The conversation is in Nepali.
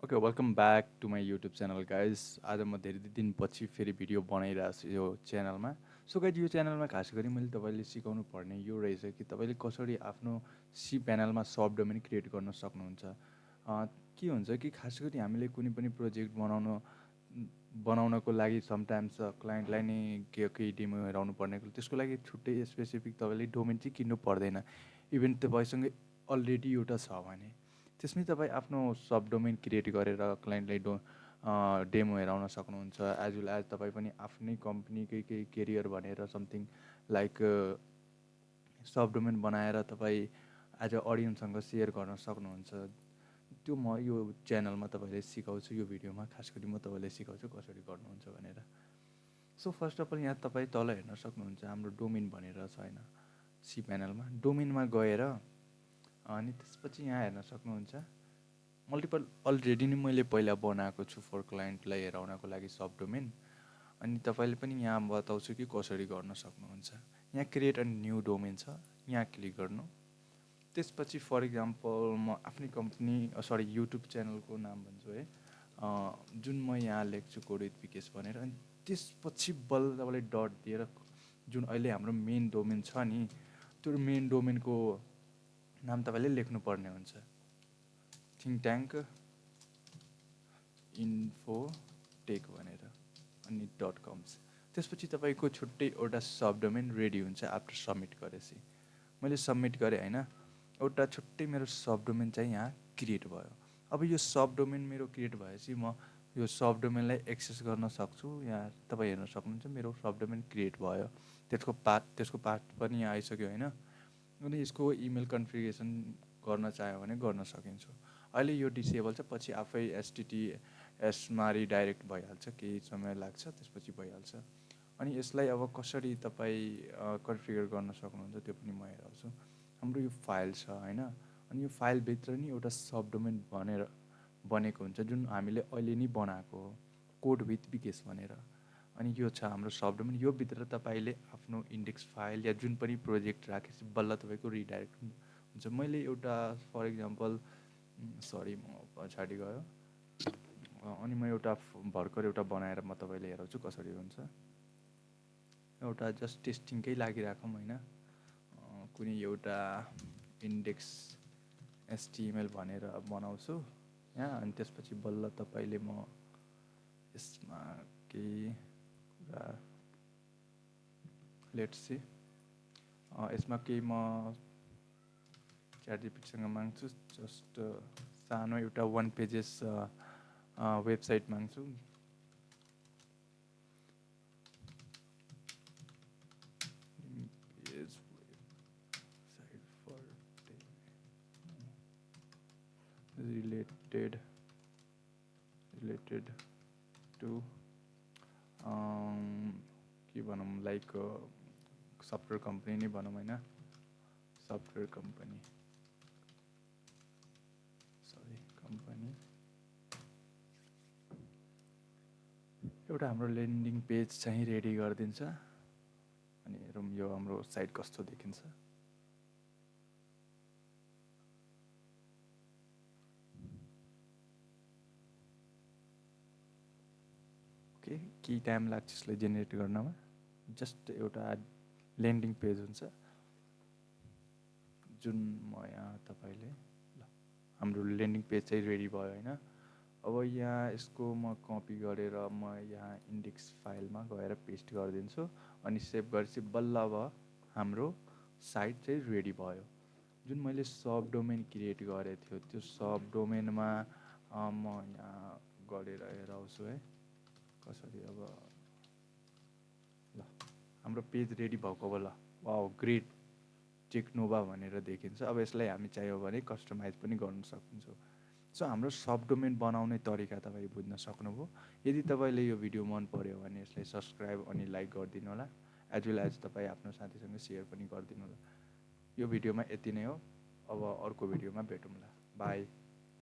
Okay welcome back to my YouTube channel guys. आज म धेरै दिनपछि फेरि भिडियो बनाइरहेको छु यो च्यानलमा। सो गाइज यो च्यानलमा खास गरी मैले तपाईँले सिकाउनु पर्ने यो रहेछ कि तपाईँले कसरी आफ्नो सी प्यानलमा सब डोमेन क्रिएट गर्न सक्नुहुन्छ। के हुन्छ कि खास गरी हामीले कुनै पनि प्रोजेक्ट बनाउनको लागि समटाइम्स क्लाइन्टलाई नै केही डेमो हेराउनु पर्ने त्यसको लागि छुट्टै स्पेसिफिक तपाईँले डोमेन चाहिँ किन्नु पर्दैन। इभन तपाईँसँग अलरेडी एउटा छ भने त्यसमै तपाईँ आफ्नो सब डोमेन क्रिएट गरेर क्लाइन्टलाई डेमो हेराउन सक्नुहुन्छ। एज वेल एज तपाईँ पनि आफ्नै कम्पनीकै केही केरियर भनेर समथिङ लाइक सब डोमेन बनाएर तपाईँ एज अ अडियन्ससँग सेयर गर्न सक्नुहुन्छ। त्यो म यो च्यानलमा तपाईँले सिकाउँछु, यो भिडियोमा खास गरी म तपाईँलाई सिकाउँछु कसरी गर्नुहुन्छ भनेर। सो फर्स्ट अफ अल यहाँ तपाईँ तल हेर्न सक्नुहुन्छ हाम्रो डोमेन भनेर छ होइन, सी प्यानलमा डोमेनमा गएर अनि त्यसपछि यहाँ हेर्न सक्नुहुन्छ मल्टिपल अलरेडी नै मैले पहिला बनाएको छु फर क्लाइन्टलाई हेराउनको लागि सब डोमेन। अनि तपाईँले पनि यहाँ बताउँछु कि कसरी गर्न सक्नुहुन्छ। यहाँ क्रिएट अ न्यू डोमेन छ, यहाँ क्लिक गर्नु। त्यसपछि फर इक्जाम्पल म आफ्नै कम्पनी युट्युब च्यानलको नाम भन्छु है, जुन म यहाँ लेख्छु कोड विथ विकेश भनेर। अनि त्यसपछि बल्ल तपाईँले डट दिएर जुन अहिले हाम्रो मेन डोमेन छ नि त्यो मेन डोमेनको नाम तपाईँले लेख्नुपर्ने हुन्छ, थिङ्क ट्याङ्क इन्फो टेक भनेर अनि .कम्स। त्यसपछि तपाईँको छुट्टै एउटा सब डोमेन रेडी हुन्छ आफ्टर सबमिट गरेपछि। मैले सबमिट गरेँ होइन, एउटा छुट्टै मेरो सब डोमेन चाहिँ यहाँ क्रिएट भयो। अब यो सब डोमेन मेरो क्रिएट भएपछि म यो सब डोमेनलाई एक्सेस गर्न सक्छु। यहाँ तपाईँ हेर्न सक्नुहुन्छ मेरो सब डोमेन क्रिएट भयो, त्यसको पाथ पनि यहाँ आइसक्यो होइन। अनि यसको इमेल कन्फिगरेसन गर्न चाह्यो भने गर्न सकिन्छ। अहिले यो डिसेबल छ, पछि आफै एचटिटिएसमा रिडाइरेक्ट भइहाल्छ, केही समय लाग्छ त्यसपछि भइहाल्छ। अनि यसलाई अब कसरी तपाईँ कन्फिगर गर्न सक्नुहुन्छ त्यो पनि म हेराउँछु। हाम्रो यो फाइल छ होइन, अनि यो फाइलभित्र नि एउटा सब डोमेन भनेर बनेको हुन्छ जुन हामीले अहिले नै बनाएको हो, कोड विथ विकेश भनेर। अनि यो छ हाम्रो सब डोमेन। यो भित्र तपाईँले आफ्नो इन्डेक्स फाइल या जुन पनि प्रोजेक्ट राखेपछि बल्ल तपाईँको रिडाइरेक्ट हुन्छ। मैले एउटा फर इक्जाम्पल म पछाडि गयो अनि म एउटा भर्खर एउटा बनाएर म तपाईँले हेराउँछु कसरी हुन्छ। एउटा जस्ट टेस्टिङकै लागिराखौँ होइन, कुनै एउटा इन्डेक्स एचटिएमएल भनेर बनाउँछु यहाँ। अनि त्यसपछि बल्ल तपाईँले म यसमा केही कुरा लेट्स सी, यसमा केही म च्याटजिपिटीसँग माग्छु, जस्ट सानो एउटा 1 पेजेस वेबसाइट माग्छु। रिलेटेड टु के भनौँ, लाइक सफ्टवेयर कम्पनी नै भनौँ होइन, सफ्टवेयर कम्पनी एउटा हाम्रो ल्यान्डिङ पेज चाहिँ रेडी गरिदिन्छ। अनि हेरौँ यो हाम्रो साइट कस्तो देखिन्छ। ओके, केही टाइम लाग्छ यसलाई जेनेरेट गर्नमा, जस्ट एउटा ल्यान्डिङ पेज हुन्छ जुन म यहाँ तपाईँले ल हाम्रो ल्यान्डिङ पेज चाहिँ रेडी भयो होइन। अब यहाँ यसको म कपी गरेर म यहाँ इन्डेक्स फाइलमा गएर पेस्ट गरिदिन्छु अनि सेभ गरेपछि बल्ल अब हाम्रो साइट चाहिँ रेडी भयो। जुन मैले सब डोमेन क्रिएट गरेको थियो त्यो सब डोमेनमा म यहाँ गरेर हेराउँछु है कसरी। अब ल हाम्रो पेज रेडी भएको अब ल वाउ ग्रेट टेक्नोभा भनेर देखिन्छ। अब यसलाई हामी चाहियो भने कस्टमाइज पनि गर्न सक्छौँ। सो हाम्रो सब डोमेन बनाउने तरिका तपाईँ बुझ्न सक्नुभयो। यदि तपाईँले यो भिडियो मन पर्यो भने यसलाई सब्सक्राइब अनि लाइक गरिदिनु होला, एज वेल एज तपाईँ आफ्नो साथीसँग सेयर पनि गरिदिनु होला। यो भिडियोमा यति नै हो, अब अर्को भिडियोमा भेटौँला, बाई।